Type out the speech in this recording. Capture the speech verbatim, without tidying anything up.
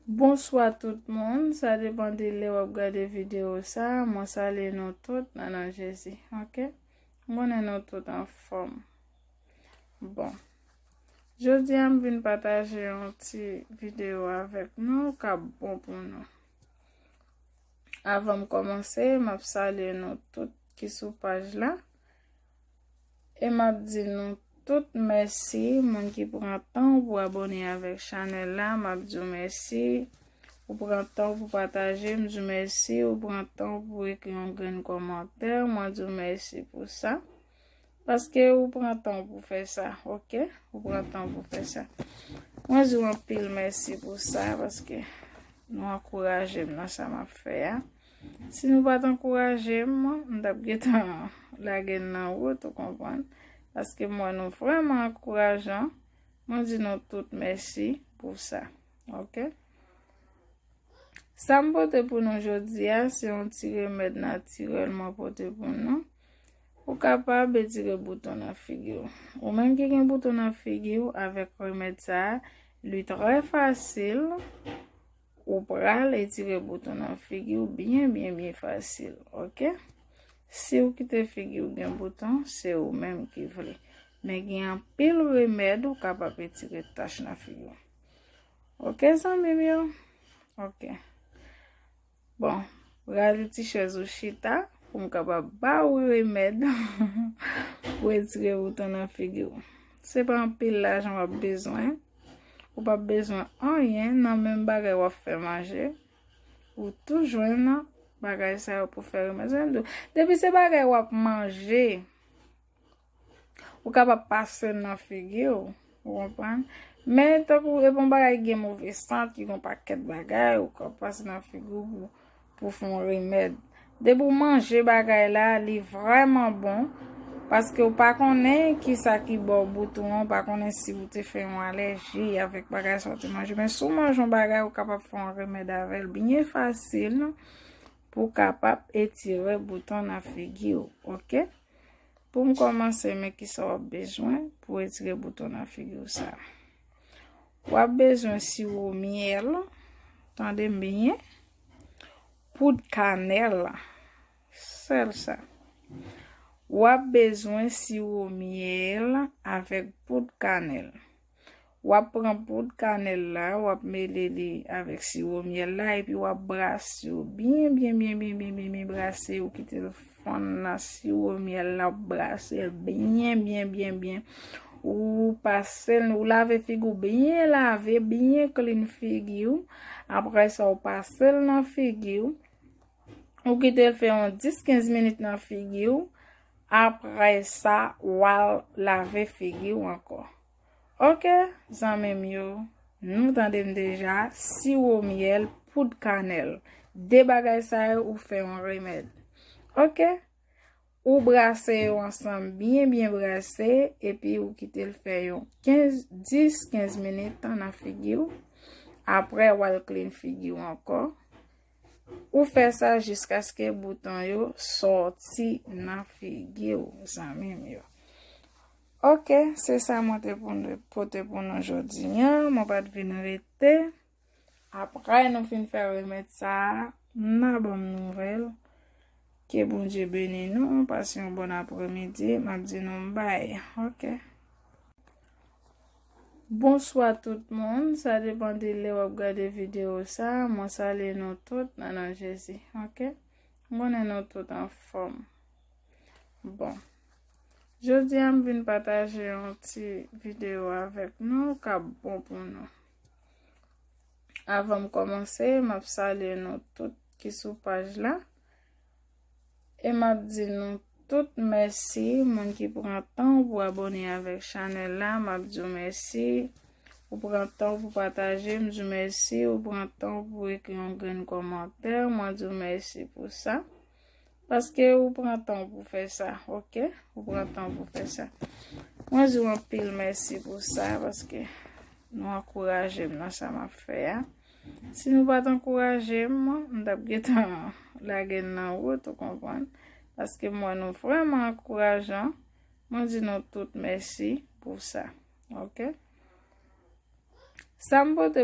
Bonswa tout moun, sa depann de lè w ap gade videyo sa, mwen salye nou tout nan non Jezi, oke? M konnen nou tout anfòm. Bon, jodi a m vin pataje yon ti videyo avèk nou k ap bon pou nou. Avan m kòmanse, m ap salye nou tout ki sou paj la. E m ap di nou tout mèsi, moun ki pran tan pou abòne avèk chanèl la, m ap di w mèsi. Ou pran tan pou pataje, m di w mèsi. Ou pran tan pou ekri yon grenn kòmantè, mwen di w mèsi pou sa. Paske ou pran tan pou fè sa, oke? Ou pran tan pou fè sa. Mwen di w anpil mèsi pou sa, paske nou ankouraje m nan sa m ap fè a. Si nou pa t ankouraje m, m t ap gentan lage n nan wout, ou konprann? Paske m wè nou vrèman ankourajan. Mwen di nou tout mèsi pou sa. Oke? Sa m pote pou nou jodi a, se yon ti remèd natirèl mwen pote pou nou. Ou kapab etire bouton nan figi w. Ou menm ki gen bouton nan figi w, avèk remèd sa a, li trè fasil. Ou pral etire bouton nan figi w byen, byen, byen fasil, oke? Si w kite figi w gen bouton, se ou menm ki vle. Men gen anpil remèd ou kapab etire tach nan figi w. Oke, zanmi m yo? Oke. Bon, rale ti chèz ou chita pou m kapab ba ou remèd pou etire bouton nan figi w. Se pa anpil lajan w ap bezwen. Ou p ap bezwen anyen nan menm bagay w ap fè manje. Ou tou jwenn bagay sa yo pou fè remèd. Depi se bagay w ap manje, ou kapab pase l nan figi w, ou konprann? Men tankou e pa yon bagay ki gen move sant, ki gen yon pakèt bagay, ou kapab pase nan figi w pou, pou fè yon remèd. Depi w manje bagay la, li vrèman bon, paske w pa konnen kisa ki ba w bouton an, w pa konnen si w te fè yon alèji avèk bagay sa w te manje. Men si w manje yon bagay, ou kapab fè yon remèd avè l byen fasil pou w kapab etire bouton nan figi w, oke? Pou m kòmanse, men kisa w ap bezwen pou w etire bouton nan figi w sa. W ap bezwen siwo myèl, tande m byen, poud kanèl, sèl sa. W ap bezwen siwo myèl avèk poud kanèl. W ap pran poud kanèl la, w ap mele li avèk siwo myèl la, epi w ap brase yo byen, byen, byen, byen, byen, byen, byen brase, ou kite l fonn nan siwo myèl la, w ap brase l byen, byen, byen, byen. Ou pase l, ou lave figi w byen lave, byen clean figi w. Apre sa, ou pase l nan figi w. Ou kite l fè yon dis, kenz minit nan figi w. Apre sa, w al lave figi w ankò. Oke, zanmi m yo, nou tande m deja, siwo myèl, poud kanèl. De bagay sa yo, ou fè yon remèd. Oke? Ou brase yo ansanm, byen, byen brase, epi ou kite l fè yon kenz, dis, kenz minit nan figi w. Apre, w al clean figi w ankò. Ou fè sa jiskaske bouton yo sòti nan figi w, zanmi m yo. Oke, se sa mwen te pou nou, pote pou nou jodi a. Mwen pa t vin rete. Apre nou fin fè remèd sa a, n a ban m nouvèl. Ke Bondye beni nou, pase yon bon apremidi, m ap di nou bay, oke? Bonswa tout moun, sa depann de lè w ap gade videyo sa, mwen salye nou tout nan non Jezi, oke? M konnen nou tout anfòm. Bon, jodi a m vin pataje yon ti videyo avèk nou k ap bon pou nou. Avan m kòmanse, m ap salye nou tout ki sou paj la. E m ap di nou tout mèsi, moun ki pran tan pou abòne avèk chanèl la, m ap di w mèsi. Ou pran tan pou pataje, m di w mèsi. Ou pran tan pou ekri yon grenn kòmantè, mwen di w mèsi pou sa. Paske ou pran tan pou fè sa, oke? Ou pran tan pou fè sa. Mwen di w anpil mèsi pou sa, paske nou ankouraje m nan sa m ap fè a. Si nou pa t ankouraje m, m t ap gentan lage n nan wout, ou konprann? Paske m wè nou vrèman ankourajan. Mwen di nou tout mèsi pou sa, oke? Sa m pote